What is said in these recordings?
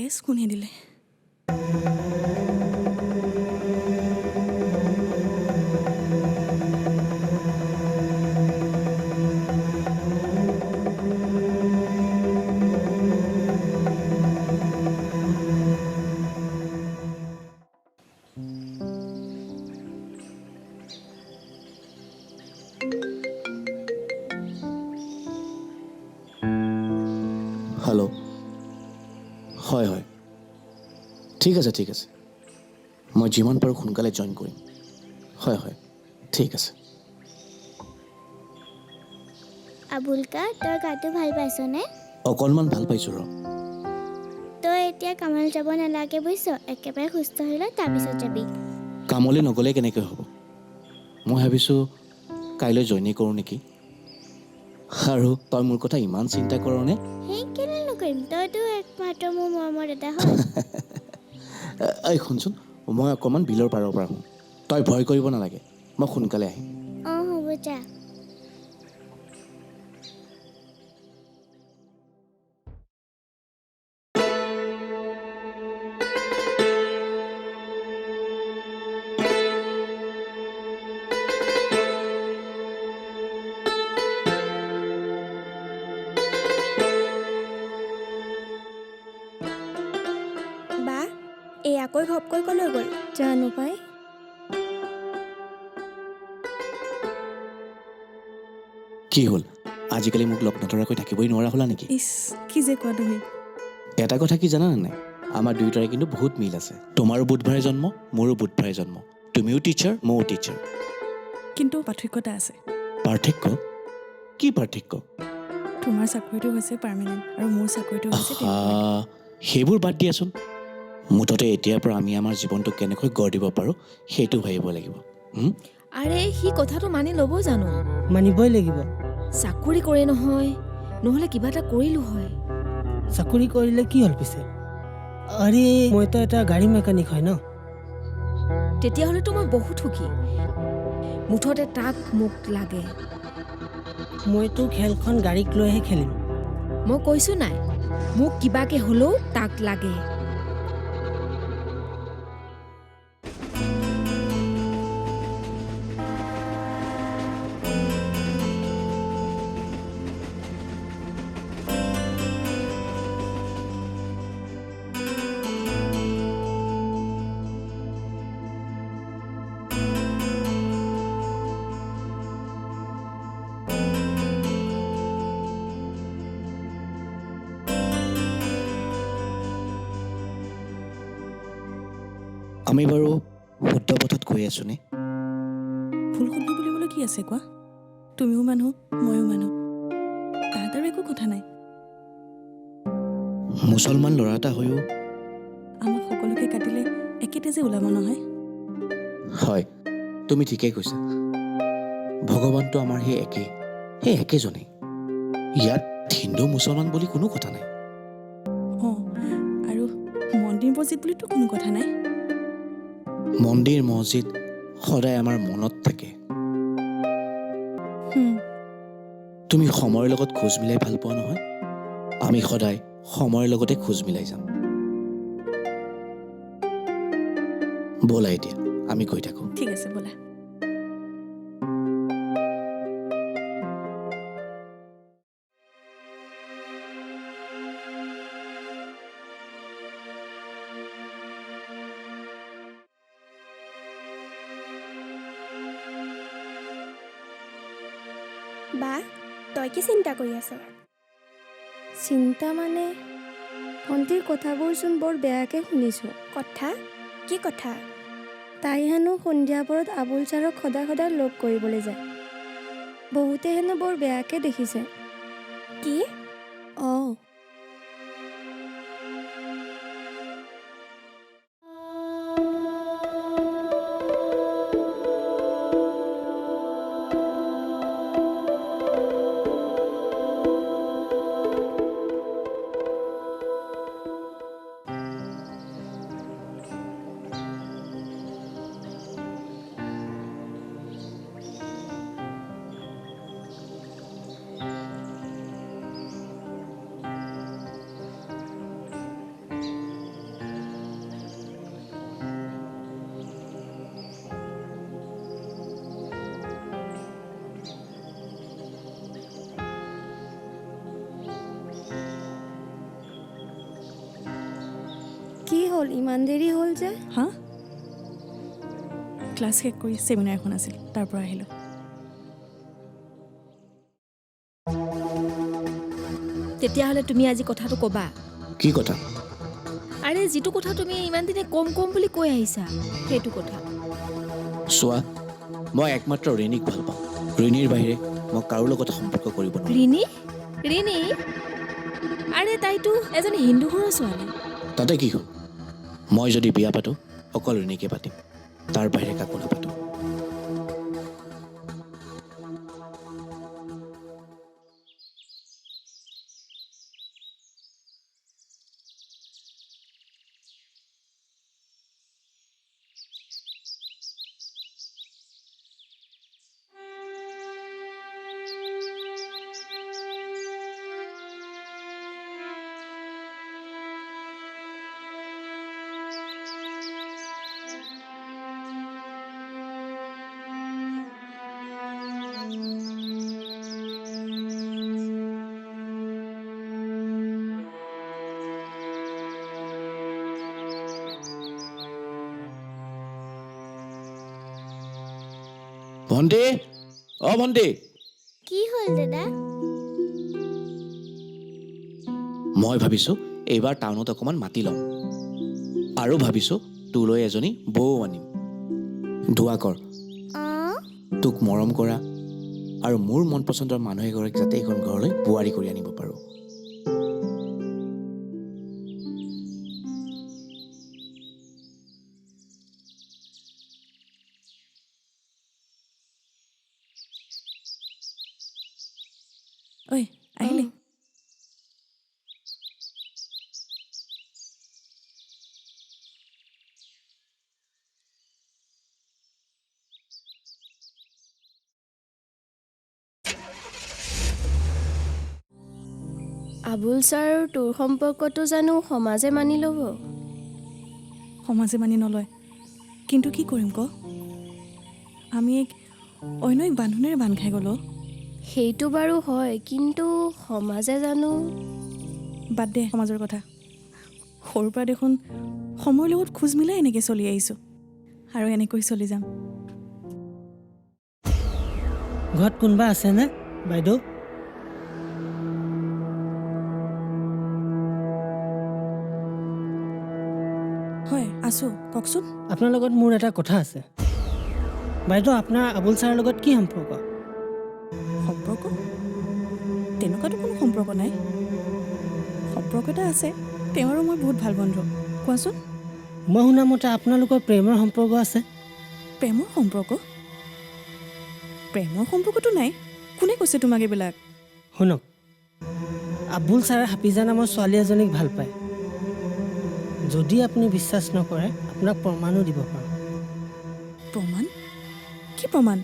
তেজ কোনে দিলে? হেল্ল', হয় হয়, ঠিক আছে ঠিক আছে, মই যিমান পাৰোঁ সোনকালে জইন কৰিম। হয় হয়, ঠিক আছে। আবুলকা, তই গাটো ভাল পাইছনে? অকণমান ভাল পাইছোঁ ৰ। তই এতিয়া কামলৈ যাব নালাগে বুজিছ, একেবাৰে সুস্থ হৈ ল, তাৰপিছত যাবি। কামলৈ নগ'লে কেনেকৈ হ'ব? মই ভাবিছোঁ কাইলৈ জইনেই কৰোঁ নেকি। আৰু তই মোৰ কথা ইমান চিন্তা কৰনে? সেই কেলৈ নকৰিম, তইতো একমাত্ৰ মোৰ মৰমৰ দাদা হয়। এই শুনচোন, মই অকণমান বিলৰ পাৰৰ পৰা আহোঁ, তই ভয় কৰিব নালাগে, মই সোনকালে আহিম। অঁ হ'ব যা। বা, এই আকৌ ঘপকৈ কলৈ গ'ল? জানো পাই। কি হ'ল, আজিকালি মোক লগ নধৰাকৈ থাকিবই নোৱাৰা হ'লা নেকি? ইছ, কি যে কোৱা তুমি। এটা কথা কি জানানে নাই, আমাৰ দুয়োটাৰে কিন্তু বহুত মিল আছে। তোমাৰো বুধবাৰে জন্ম, মোৰো বুধবাৰে জন্ম। তুমিও টিচাৰ, ময়ো টিচাৰ। কিন্তু পাৰ্থক্য এটা আছে। পাৰ্থক্য? কি পাৰ্থক্য? তোমাৰ চাকৰিটো হৈছে পাৰ্মানেণ্ট আৰু মোৰ চাকৰিটো হৈছে আহা, সেইবোৰ বাদ দিয়াচোন। মুঠতে এতিয়াৰ পৰা আমি আমাৰ জীৱনটো কেনেকৈ গঢ় দিব পাৰোঁ সেইটো ভাবিব লাগিব। আৰে সি কথাটো মানি ল'ব জানো? মানিবই লাগিব। চাকৰি কৰে নহয়, নহ'লে কিবা এটা কৰিলোঁ হয়। চাকৰি কৰিলে কি হ'ল পিছে? আৰে মইতো এটা গাড়ী মেকানিক হয় ন। তেতিয়াহ'লেতো মই বহুত সুখী। মুঠতে তাক মোক লাগে। মইতো খেলখন গাড়ীক লৈহে খেলিম। মই কৈছোঁ নাই, মোক কিবাকে হ'লেও তাক লাগে। আমি বাৰু শুদ্ধ পথত গৈ আছোনে? ভুল শুদ্ধ বুলিবলৈ কি আছে কোৱা? তুমিও মানুহ, ময়ো মানুহ, তাত আৰু একো কথা নাই। মুছলমান ল'ৰা এটা হৈও আমাক সকলোকে কাটিলে একে তেজে ওলাব নহয়। হয়, তুমি ঠিকেই কৈছা। ভগৱানটো আমাৰ সেই একেই, সেই একেজনেই। ইয়াত হিন্দু মুছলমান বুলি কোনো কথা নাই। অঁ, আৰু মন্দিৰ মছজিদ বুলিতো কোনো কথা নাই। মন্দিৰ মছজিদ সদায় আমাৰ মনত থাকে। তুমি সময়ৰ লগত খোজ মিলাই ভাল পোৱা নহয়? আমি সদায় সময়ৰ লগতে খোজ মিলাই যাম। ব'লা এতিয়া আমি গৈ থাকোঁ। ঠিক আছে ব'লা। বা, তই কি চিন্তা কৰি আছ? চিন্তা মানে ভণ্টিৰ কথাবোৰচোন বৰ বেয়াকৈ শুনিছোঁ। কথা? কি কথা? তাই হেনো সন্ধিয়াপৰত আবুল ছাৰক সদায় সদায় লগ কৰিবলৈ যায়। বহুতে হেনো বৰ বেয়াকৈ দেখিছে। কি? অঁ। ইমান দেৰি হ'ল যে? হা, ক্লাছ শেষ কৰি ছেমিনাৰ এখন আছিল, তাৰ পৰা আহিলোঁ। তেতিয়াহ'লে তুমি আজি কথাটো ক'বা। কি কথা? আৰে যিটো কথা তুমি ইমান দিনে কম কম বুলি কৈ আহিছা, সেইটো কথা। চোৱা, মই একমাত্ৰ ৰিণীক ভাল পাওঁ। ৰিণীৰ বাহিৰে মই কাৰো লগত সম্পৰ্ক কৰিব নোৱাৰোঁ। ৰিণী? ৰিণী? আৰে তাইতো এজনী হিন্দু ঘৰৰ ছোৱালী। তাতে কি হ'ল? মই যদি বিয়া পাতোঁ অকল ৰিণীকে পাতিম, তাৰ বাহিৰে কাকো নাপাতোঁ। ভণ্টি, অ ভণ্টি। কি হ'ল দাদা? মই ভাবিছোঁ এইবাৰ টাউনত অকণমান মাটি ল'ম, আৰু ভাবিছোঁ তোলৈ এজনী বৌ আনিম। দোৱা কৰ তোক মৰম কৰা আৰু মোৰ মন পচন্দৰ মানুহ এগৰাকীক যাতে এইখন ঘৰলৈ বোৱাৰী কৰি আনিব পাৰোঁ। ঐ আহিলি? আবুল ছাৰ, তোৰ সম্পৰ্কটো জানো সমাজে মানি ল'ব? সমাজে মানি নলয়, কিন্তু কি কৰিম ক? আমি এক অন্য এক বান্ধোনেৰে বান্ধ খাই গ'লো। সেইটো বাৰু হয়, কিন্তু সমাজে জানো? বাদ দে সমাজৰ কথা। সৰুৰ পৰা দেখোন সময়ৰ লগত খোজ মিলাই এনেকৈ চলি আহিছোঁ, আৰু এনেকৈ চলি যাম। ঘৰত কোনোবা আছেনে বাইদেউ? হয় আছোঁ, কওকচোন। আপোনাৰ লগত মোৰ এটা কথা আছে বাইদেউ। আপোনাৰ আবুল ছাৰৰ লগত কি সম্পৰ্ক? সম্পৰ্ক? তেনেকুৱাতো কোনো সম্পৰ্ক নাই। সম্পৰ্ক এটা আছে, তেওঁ আৰু মই বহুত ভাল বন্ধু। কোৱাচোন। মই শুনা মতে আপোনালোকৰ প্ৰেমৰ সম্পৰ্ক আছে। প্ৰেমৰ সম্পৰ্ক? প্ৰেমৰ সম্পৰ্কটো নাই। কোনে কৈছে তোমাক এইবিলাক? শুনক, আবুল ছাৰে হাফিজা নামৰ ছোৱালী এজনীক ভাল পায়। যদি আপুনি বিশ্বাস নকৰে আপোনাক প্ৰমাণো দিব পাৰোঁ। প্ৰমাণ? কি প্ৰমাণ?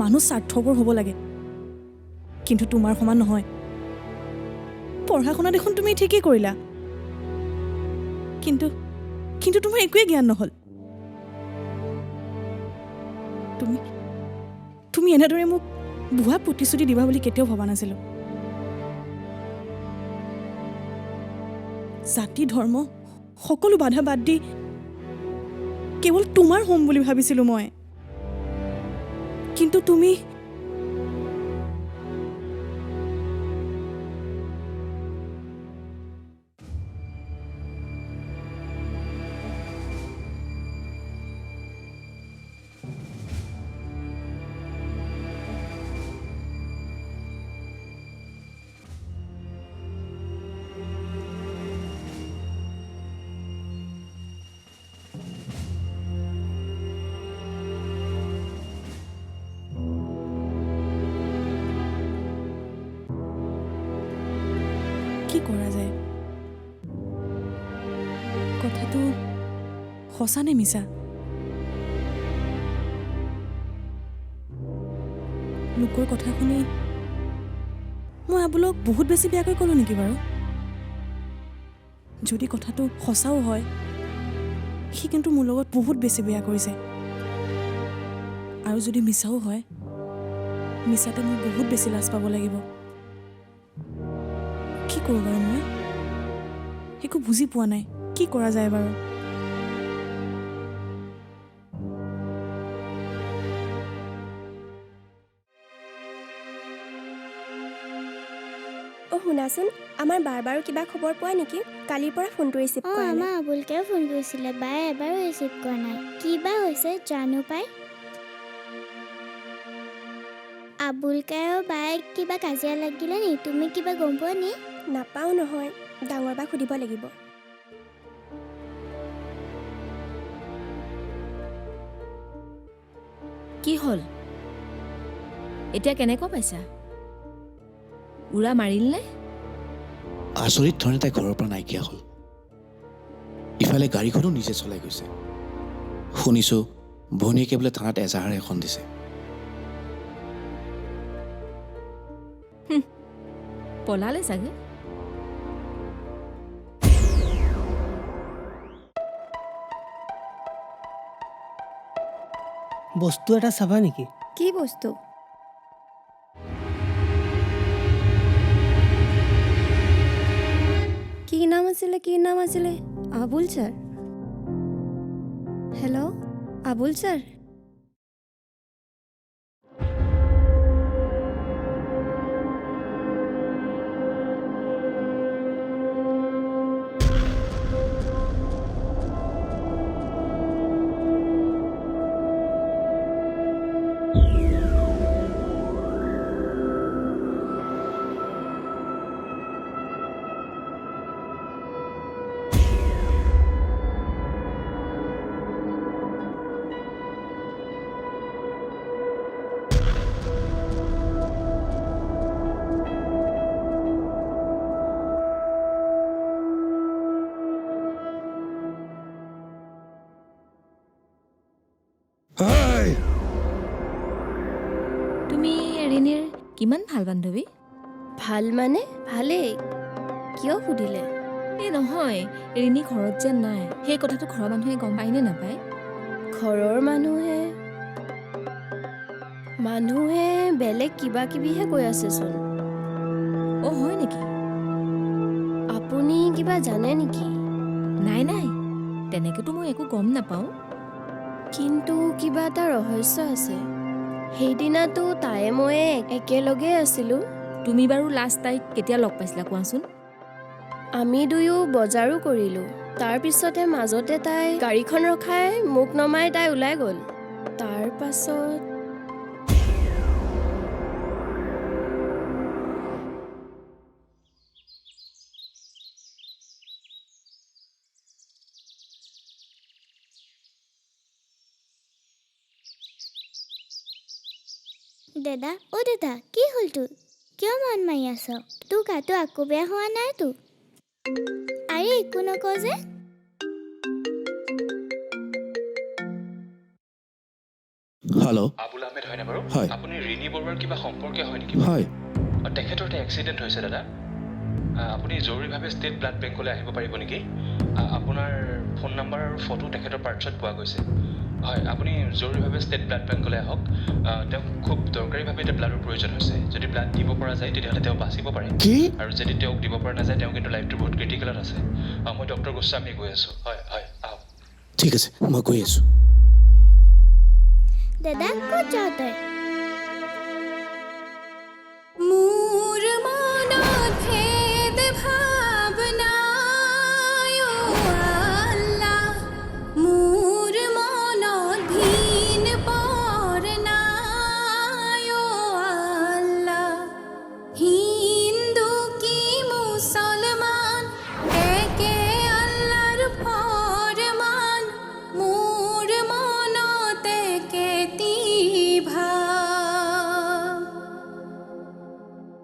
মানুহ স্বাৰ্থপৰ হ'ব লাগে, কিন্তু তোমাৰ সমান নহয়। পঢ়া শুনা দেখোন তুমি ঠিকেই কৰিলা, কিন্তু কিন্তু তোমাৰ একোৱেই জ্ঞান নহ'ল। তুমি তুমি এনেদৰে মোক ভুৱা প্ৰতিশ্ৰুতি দিবা বুলি কেতিয়াও ভবা নাছিলোঁ। জাতি ধৰ্ম সকলো বাধা বাদ দি কেৱল তোমাৰ হ'ম বুলি ভাবিছিলোঁ মই, কিন্তু তুমি কি কৰা যায়? কথাটো সঁচা নে মিছা? লোকৰ কথা শুনি মই আবুলক বহুত বেছি বেয়াকৈ ক'লোঁ নেকি বাৰু? যদি কথাটো সঁচাও হয়, সি কিন্তু মোৰ লগত বহুত বেছি বেয়া কৰিছে। আৰু যদি মিছাও হয়, মিছাতে মই বহুত বেছি লাজ পাব লাগিব। কি কৰোঁ বাৰু মই? একো বুজি পোৱা নাই, কি কৰা যায় বাৰু? অ' শুনাচোন, আমাৰ বাৰ বাৰু কিবা খবৰ পোৱা নেকি? কালিৰ পৰা ফোনটো ৰিচিভ অঁ, কৰা নাই। আমাৰ আবুলকেও ফোন কৰিছিলে, বায়ে এবাৰো ৰিচিভ কৰা নাই। কি বা হৈছে জানো পাই। আবুলকাই আৰু বায়ে কিবা কাজিয়া লাগিলে নি? তুমি কিবা গম পোৱা নি? নাপাওঁ নহয়, ডাঙৰ বাক সুধিব লাগিব। কি হ'ল এতিয়া, কেনেকুৱা পাইছা? উৰা মাৰিল নে? আচৰিত ধৰণে তাই ঘৰৰ পৰা নাইকিয়া হ'ল। ইফালে গাড়ীখনো নিজে চলাই গৈছে। শুনিছোঁ ভনীয়েকে বোলে থানাত এজাহাৰ এখন দিছে। পলালে চাগে। বস্তু এটা চাবা নেকি? কি বস্তু? কি নাম আছিলে, কি নাম আছিলে? Abul sir. Hello' Abul sir. তুমি ৰিণীৰ কিমান ভাল বান্ধৱী? ভাল মানে ভালেই। কিয় সুধিলে? এই নহয়, ৰিণী ঘৰত যে নাই সেই কথাটো ঘৰৰ মানুহে গম পায় নে নাপায়? ঘৰৰ মানুহে মানুহে বেলেগ কিবা কিবিহে কৈ আছেচোন। অ' হয় নেকি? আপুনি কিবা জানে নেকি? নাই নাই, তেনেকেতো মই একো গম নাপাওঁ। কিন্তু কিবা এটা ৰহস্য আছে। সেইদিনাতো তায়ে ময়ে একেলগে আছিলোঁ। তুমি বাৰু লাষ্ট তাইক কেতিয়া লগ পাইছিলা কোৱাচোন? আমি দুয়ো বজাৰো কৰিলোঁ। তাৰপিছতে মাজতে তাই গাড়ীখন ৰখাই মোক নমাই তাই ওলাই গ'ল। তাৰ পাছত দাদা, অ' দাদা, কি হ'ল তোৰ? কিয় মন মাৰি আছ? তোৰ গাটো আকৌ বেয়া হোৱা নাইতো? আৰে একো নকওঁ যে। হেল্ল' আবুল আহমেদ হয়নে বাৰু? হয়। আপুনি ৰিণী বৰুৱাৰ কিবা সম্পৰ্কীয় হয় নেকি? হয়। তেখেতৰ এটা এক্সিডেণ্ট হৈছে দাদা। আপুনি জৰুৰীভাৱে ষ্টেট ব্লাড বেংকলৈ আহিব পাৰিব নেকি? আপোনাৰ ফোন নাম্বাৰ আৰু ফটো তেখেতৰ পাৰ্টছত পোৱা গৈছে। হয়, আপুনি জৰুৰীভাৱে ষ্টেট ব্লাড বেংকলৈ আহক। তেওঁক খুব দৰকাৰীভাৱে এতিয়া ব্লাডৰ প্ৰয়োজন হৈছে। যদি ব্লাড দিব পৰা যায় তেতিয়াহ'লে তেওঁ বাচিব পাৰে। কি? আৰু যদি তেওঁক দিব পৰা নাযায়, তেওঁ কিন্তু লাইফটো বহুত ক্ৰিটিকেলত আছে। মই ডক্টৰ গোস্বামীয়ে গৈ আছোঁ। হয় হয়, আহক। ঠিক আছে, মই গৈ আছোঁ। দাদা, ক'ত যাওঁ তই?